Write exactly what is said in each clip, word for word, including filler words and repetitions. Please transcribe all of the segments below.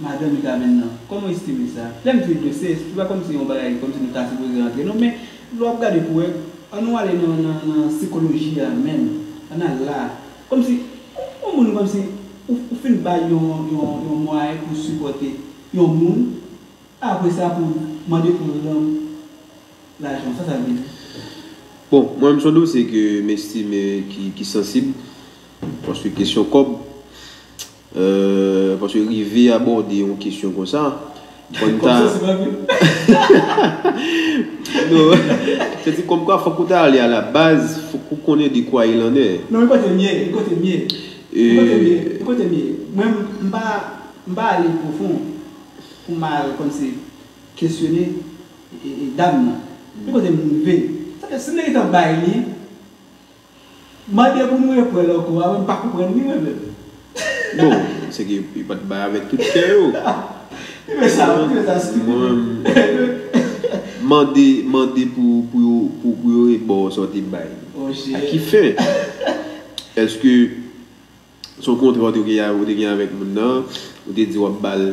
madanm Mikaben nan. Kòman w estime sa? Lè m di blese, se pa kòmsi yon bagay kòmsi nou ta sipoze rantre non, men lè w ap gade pou wè, ann nou ale nan, nan, nan sikoloji a menm, ann al la. Kòmsi, yon moun kòmsi, ou, ou fin bay yon, yon, yon mwayen pou sipòte yon moun, apre sa pou mande pou rann lajan, sa sa vle di? Bon, mwen menm se yon dosye ke m estime ki, ki sansib, paske kesyon kòb, euh, paske rive abòde yon kesyon konsa, fò n ta. Kòb sansib anpil. Non, se di kòmkwa fòk ou ta ale a la baz, fòk ou konnen de quoi il en est. Non, men kote m ye, men kote m ye. Men kote m ye, men kote m ye. Mwen, m pa, m pa ale pwofon pou m al kòmsi kesyone e, e, e, dam nan. Men kote m rive. Sa fè si m te gentan bay li, mande pou nou reprann l ankò a, mwen m pa konprann li mwen menm. Bon, se ke yo pa t bay avèk tout kè yo. Li fè sa, li fè sa, si. Mwen, mande, mande pou, pou yo, pou, pou yo rebò sa w te bay. Oh, shit. A ki fen? Èske se yon kontra w te gen, ou te gen avèk moun nan, ou te di w ap ba l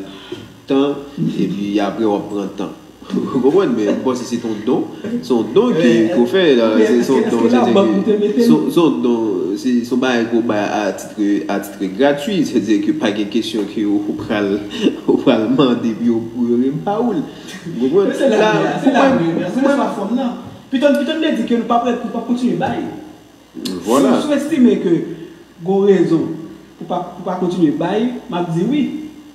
tan, epi apre w ap pran tan? Ou konprann? Men m panse se yon don. Se yon don ke, ke w fè la. Se se yon don. Se se ke, se se yon, se yon bagay ke w bay a titre, a titre gratuit. Sètadi ke pa gen kesyon ke ou pral, ou pral mande pou yo, pou yo repa ou l. Ou konprann? Se la, se la, se la fòm nan. Piton, piton de di ke nou pa prè, nou pa kontinye bay. Vwala. Si w estime ke gon rezon pou pa, pou pa kontinye bay, m ap di wi.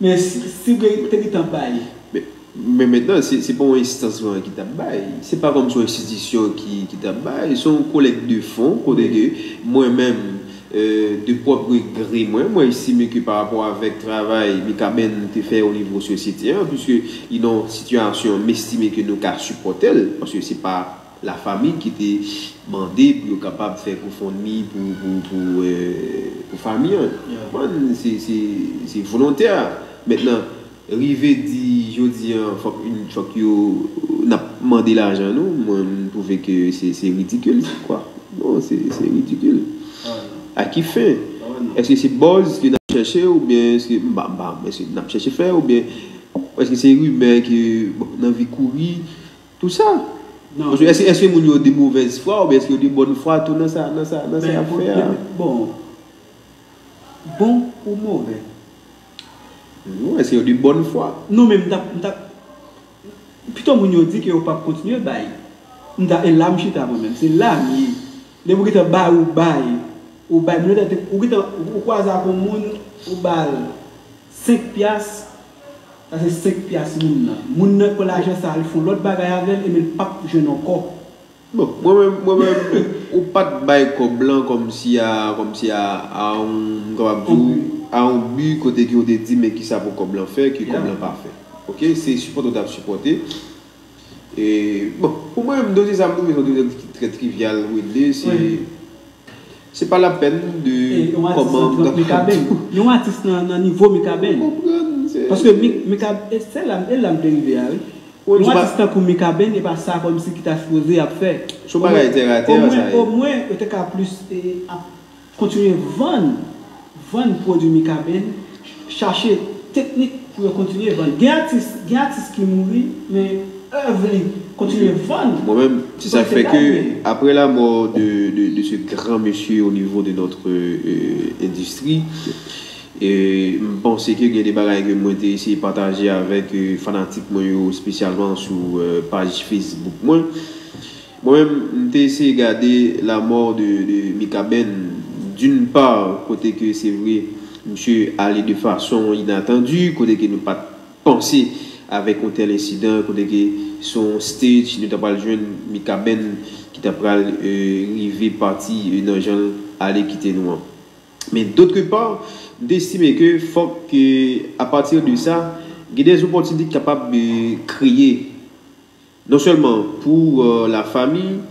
Men si, si w te gentan bay. Men, men mentnan, se, se pa yon enstans vre ki t ap bay. Se pa kòm se yon enstitisyon ki, ki t ap bay. Se yon kolèk de fon, kote ke mwen menm, euh, de pwòp gre mwen, mwen estime ke pa rapò avèk travay Mikaben te fè o nivo sosyete an, piske li nan yon sitiyasyon, m estime ke nou ka sipòte l, paske se pa lafanmi ki te mande pou yo kapab fè GoFundMe pou, pou, pou, euh, pou fanmi an. Bon, se, se, se volontè. Mentnan, rive di jodi an, fòk, fòk yo, n ap mande lajan nou, mwen, m twouve ke se, se ridikil, kwa. Non, se, se ridikil. A ki fen? Èske se buzz ke n ap chèche, oubyen èske, m pa, m pa, èske n ap chèche fè, oubyen èske se rimè ke, bon, n anvi kouri? Tout sa. Paske èske, èske moun yo de movèz fwa oubyen èske yo de bòn fwa tou nan sa, nan sa, nan sa y ap fè a? Bon, bon ou movè? Non, èske yo de bòn fwa? Non, men m t ap, m t ap, pito moun yo di ke yo p ap kontinye bay. M ta, e la m chita mwen menm, se la m ye. Depi w gentan bay, ou bay. Ou bay, moun yo ta, ou gentan, ou kwaze ak yon moun, ou ba l senk pyas, sa se senk pyas moun nan. Moun nan pran lajan sa, li fè yon lòt bagay avè l, ebyen l p ap jwenn ankò. Bon, mwen menm, mwen menm, ou pa t bay kòb lan kòmsi a, kòmsi a, a yon, m kapab di w, a yon bi kote ke w te di, men kisa pou kòb lan fè, ke kòb lan pa fè. Oke, se sipòte w t ap sipòte. E, bon, pou mwen, m dosye sa, m twouve se yon dosye ki trè trivyal, Wedley, se, se pa lapèn de kòman m kapab di w. Yon atis nan, nan nivo Mikaben. Ou konprann? Paske Mikaben, e se la, e la m te rive a, wi. Yon atis tankou Mikaben, e pa sa kòmsi ki ta sipoze ap fè. Se yon bagay tèratè, sa ye. Omwen, omwen, yo te ka plis, e, ap kontinye vann, vann pwodui Mikaben, chache teknik pou yo kontinye vann. Gen atis, gen atis ki mouri, men èv li kontinye vann. Mwen menm, se sa k fè ke, après la mort de, de, de ce grand monsieur au niveau de notre, euh, industrie, e, m panse ke gen de bagay ke mwen te eseye pataje avèk, euh, fanatik mwen yo, espesyalman sou, euh, paj Facebook mwen. Mwen menm, m te eseye gade la mort de, de Mikaben, d'une part, kote ke se vre, misye ale de fason inatandi, kote ke nou pa t panse avèk yon tèl ensidan, kote ke se yon stage, nou ta pral jwenn Mikaben ki ta pral, euh, rive pati, euh, nan jan l ale kite nou an. Men d'autre part, m te estime ke fòk ke, à partir de ça, gen des opportunités ki kapab, euh, kreye non sèlman pou, euh, lafanmi,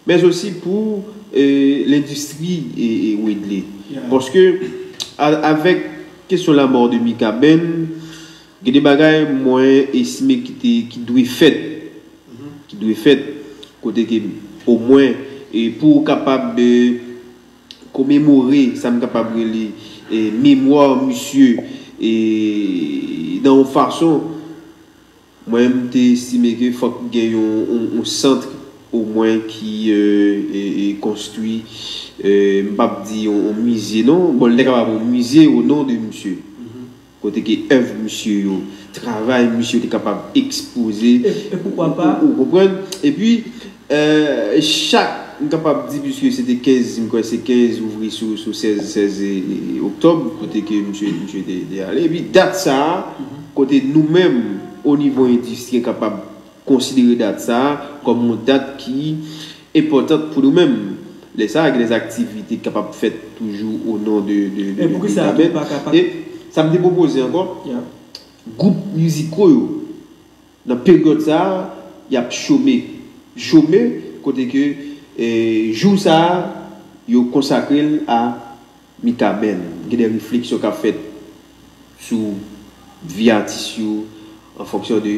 men osi pou, euh, lendistri, e, e Wedley. Paske, a, avèk kesyon la mort de Mikaben, gen de bagay mwen estime ki te, ki dwe fèt. Ki dwe fèt, kote ke, omwen, e pou w kapab, e, komemore sa m kapab rele, e, memwa misye, e, nan fason, mwen, m te estime ke fòk gen yon, yon, yon sant omwen ki e, e, e konstwi, e, m p ap di yon, yon mize non, bon, li te kapab yon mize o non de misye. Kote ke èv misye yo, travay misye te kapab ekspoze. E, e poukwa pa? Ou, ou konprann? Epi, e, chak, m kapab di, piske se te kenz, m kwè se kenz ouvri sou, sou sèz, sèz e, e, oktòb, kote ke misye, misye te, te ale. Epi, dat sa a, kote nou menm, o nivo endistri, kapab konsidere dat sa a kòm yon dat ki enpòtan pou nou menm. Lè sa a, gen de aktivite k kapab fèt toujou o non de, de, de, E de poukisa Mikaben. tou pa ka, pa E sa m te pwopoze ankò, Yeah. gwoup miziko yo, nan peryòd sa a, y ap chome. Chome, kote ke, e, jou sa a, yo konsakre l a Mikaben. Gen de refleksyon k ap fèt sou vi atis yo, an fonksyon de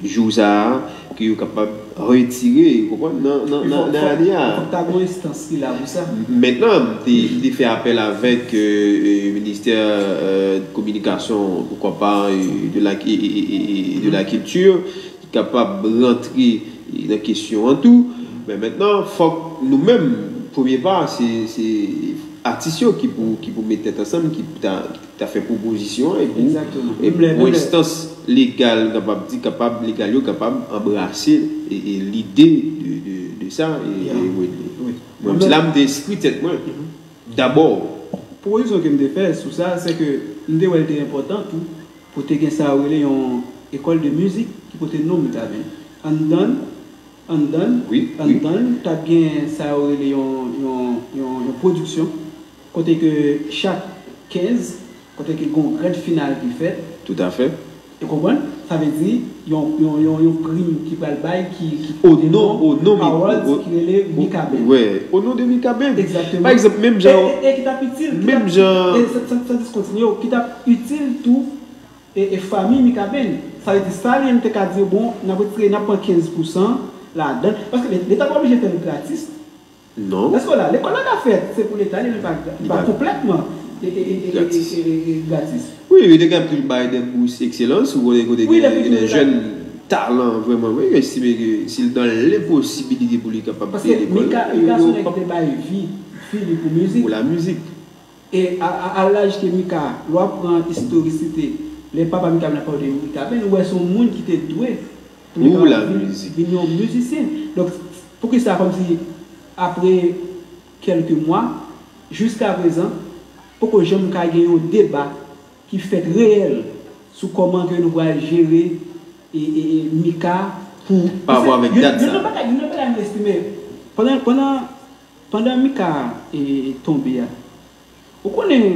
jou sa a, ke yo kapab retire, ou konprann, nan, nan, nan, nan ane a. Fòk ta gen yon enstans ki la pou sa. Mentnan, m te, m te fè apèl avèk, e, e, ministè, e, kominikasyon, poukwa pa, e, de la, e, e, e, e, e de la kilti, ki kapab rantre nan kesyon an tou. Men mentnan, fòk nou menm, premye pa, se, se atis yo ki pou, ki pou met tèt ansanm, ki pou ta, ki pou ta fè pwopozisyon an, e pou, Egzakteman. e Menm lè, pou menm lè. enstans legal, kapab di, kapab, legal yo kapab anbrase e, e lide de, de, de sa, e, Yeah. e, wi. Wi. Mwen, Mwen se la menm. m te enskri tèt mwen. Mhm. Dabò. Pwopozisyon ke m te fè sou sa, se ke m te wè l te enpòtan tou pou te gen sa yo rele yon ekòl de mizik ki pote non Mikaben. Anndan, anndan, Wi, wi. anndan, t ap gen sa yo rele yon, yon, yon, yon pwodiksyon, kote ke chak kenz, kote ke gen yon grand final ki fèt. Toutafè. Ou konprann? Sa vle di, yon, yon, yon, yon prim ki pral bay, ki, ki O pote non, non, o non, mi- awards o- ki rele o- Mikaben. Wè, o non de Mikaben. Egzakteman. Pa egzanp, menm jan E, e, e ki t ap itil, ki t ap, Menm jan e, san, san, san diskontinye, ki t ap itil tou, e, e fanmi Mikaben. Sa vle di, sa li menm te ka di, bon, n ap retire, n ap pran kenz pousan ladan l. Paske Leta pa oblije fè l gratis. Non. Èske w la? Lekòl la ka fèt, se pou Leta, li menm pa, li pa konplètman e, e, e, e, Gratis. e, e, e, gratis. Wi, wi, te gen tou bay de bous ekselans, ou konnen kote Wi, gen, gen de jèn talan, vrèman, wi, yo estime ke si l dan lenposibilite pou li kapab Paske peye lekòl, Mika, yo, Mika yo se yon nèg ki te bay vi, vi li pou mizik. Pou la mizik. E a, a, a laj ke Mika, lè w ap pran istorisite, lè papa Mika vin ap pale de Mikaben, ou wè se yon moun ki te dwe pou li Pou kapab la vin, mizik. vin yon mizisyen. Donk, poukisa kòmsi apre kèlke mwa, jiska prezan, poko janm ka gen yon deba ki fèt reyèl sou kòman ke nou pral jere e, e, e Mika pou Pa rapò avèk youn, dat youn sa. nan bagay, youn nan bagay mwen estime, pandan, pandan, pandan Mika e, tonbe a, ou konnen,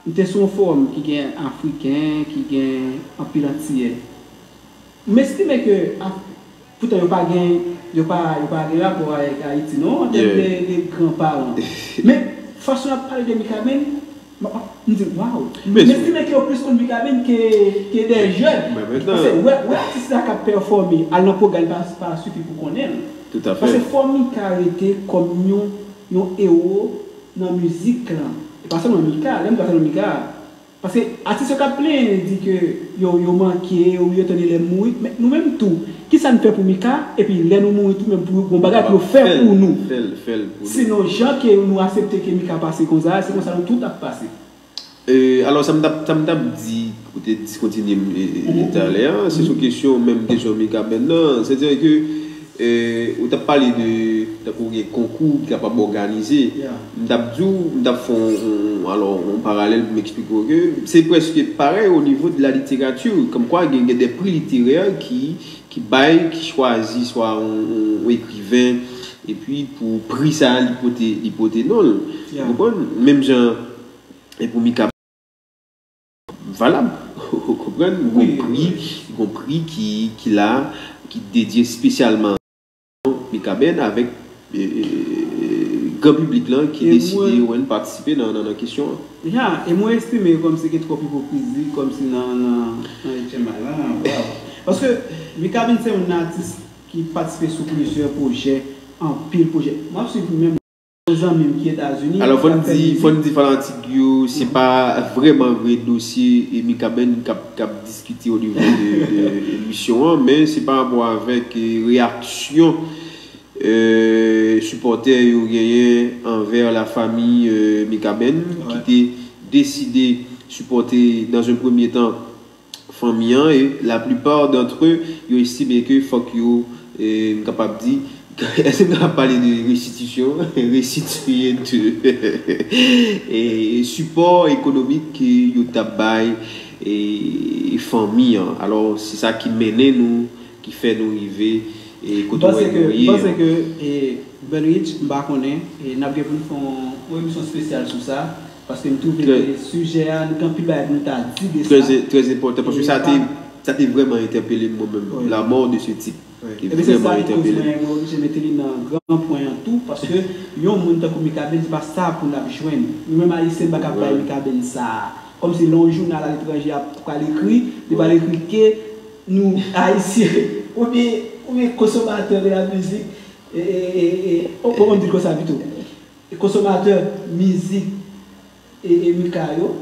m te sou yon fowòm ki gen Afriken, ki gen anpil Antiyè. M estime ke, a, poutan yo pa gen, yo pa, yo pa gen rapò avèk Ayiti non, an tèm Yeah. de, de gran paran. Men, fason y ap pale de Mikaben, m, m di, waw. Men M estime ke yo plis konn Mikaben ke, ke de jèn. Men mentnan Paske wè, wè atis la k ap pèfòme, al nan pwogram pa, pa sifi pou konnen l. Toutafè. Paske fò Mika rete kòm yon, yon ewo nan mizik lan. E pa sèlman Mika, lè m di pa sèlman Mika, Paske atis yo k ap plenyen di ke yo, yo manke, yo, yo tande lè m mouri. Men nou menm tou, kisa n fè pou Mika? Epi lè nou mouri tou menm pou yo, gon bagay pou yo fè pou nou. Fè l, fè l pou nou. Sinon, jan ke nou aksepte ke Mika pase konsa, se konsa nou tout ap pase. E, alò, sa m t ap, sa m t ap di, pou te diskontinye m, e, e, talè a, se sou kesyon, menm kesyon Mikaben nan. Sètadi ke E, ou t ap pale de, tankou gen konkou ki kapab òganize. Yeah. M t ap di w, m t ap fè yon, yon, alò, yon paralèl pou m eksplike w ke se prèske parèy o nivo de la literati, kòmkwa gen, gen de pri literè ki, ki bay, ki chwazi swa yon, yon, yon ekriven, epi pou pri sa a, li pote, li pote non l. Yeah. Ou konprann? Menm jan, e pou Mika valab. Ou konprann? Wi, Gon pri, wi. gon pri ki, ki la, ki dedye espesyalman Mikaben avèk, e, e, e, gran piblik lan ki E deside mwen wè n patisipe nan, nan, nan kesyon an. Ya, e mwen estime kòmsi gen twòp ipokrizi, kòmsi nan, nan, nan H M I lan, waw. Paske Mikaben se yon atis ki patisipe sou plizyè pwojè, anpil pwojè. M ap swiv menm yon zanmi m ki Etazini. Alò, fò n di, fò n di fanatik yo, se pa vrèman vre dosye e Mikaben k ap, k ap diskite o nivo de, de emisyon an, men se pa rapò avèk, eh, reyaksyon, eh, sipòtè yo genyen anvè lafanmi, eh, Mikaben, ki te deside sipòte, dans un premier temps, fanmi an, e la plupart d'entre eux, yo estime ke fòk yo, eh, m kapab di, èske m kapab pale de restitisyon, restitiye de, eh, sipò ekonomik ke yo t ap bay, eh, fanmi an. Alò, se sa ki mennen nou, ki fè nou rive, eh, kote w wè nou ye an. M panse ke, eh, Benrich, m pa konnen, eh, n ap gen pou n fè yon, yon emisyon espesyal sou sa, paske m twouve ke sijè a, nou gen anpil bagay pou nou ta di de sa. Trè, trè enpòtan, paske sa te, sa te vrèman entèpele m, mwen menm. La mort de ce type te vrèman entèpele m. Epi se sa ki koz mwen oblije mete li nan gran pwen an tou, paske yon moun tankou Mikaben, se pa sa pou n ap jwenn. Nou menm Ayisyen, n pa ka bay Mikaben sa. Kòmsi lè yon jounal aletranje ap pral ekri, li pral ekri ke nou, Ayisyen, oubyen, oubyen konsomatè de la mizik, e, e, e, e, o, bon, m di l konsa pito. E konsomatè mizik e, e Mika yo,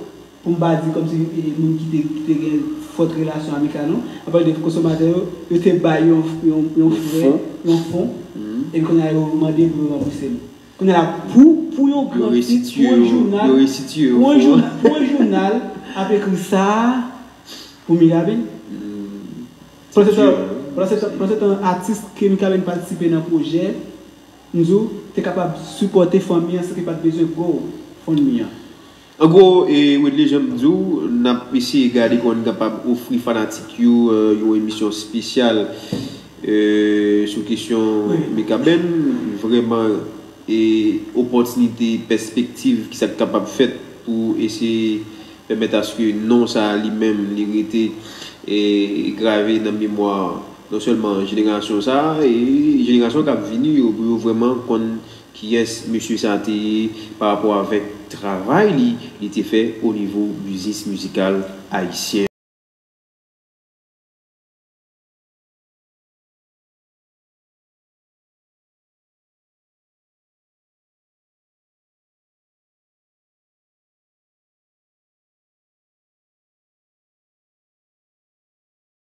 pou m pa di kòmsi, e, moun ki te, ki te gen fòt relasyon a Mika, non. Apre de konsomatè yo, yo te bay yon, yon, yon frè, yon fon, epi kounye a yo mande pou yo ranbouse l. Kounye a la, pou, pou yon gran tit, pou yon jounal, pou yon jounal, pou yon jounal ap ekri sa pou Mikaben. Pandan se tan, pandan se tan, pandan se tan, atis ke Mikaben patisipe nan pwojè, m di w, te kapab sipòte fanmi an san ke pa t bezwen GoFundMe an. An gwo, e, Wedley, jan m di w, n ap eseye gade kòman n kapab ofri fanatik yo, eh, yon emisyon espesyal, eh, sou kesyon Mikaben. Vrèman, e, opòtinite, pèspektiv, kisa k kapab fèt pou eseye pèmèt aske non sa a li menm li rete, e, grave nan memwa non sèlman jenerasyon sa a, e jenerasyon k ap vini yo, pou yo vrèman konn kiyès mesye sa a te ye pa rapò avèk travay li, li te fè o nivo biznis mizikal ayisyen.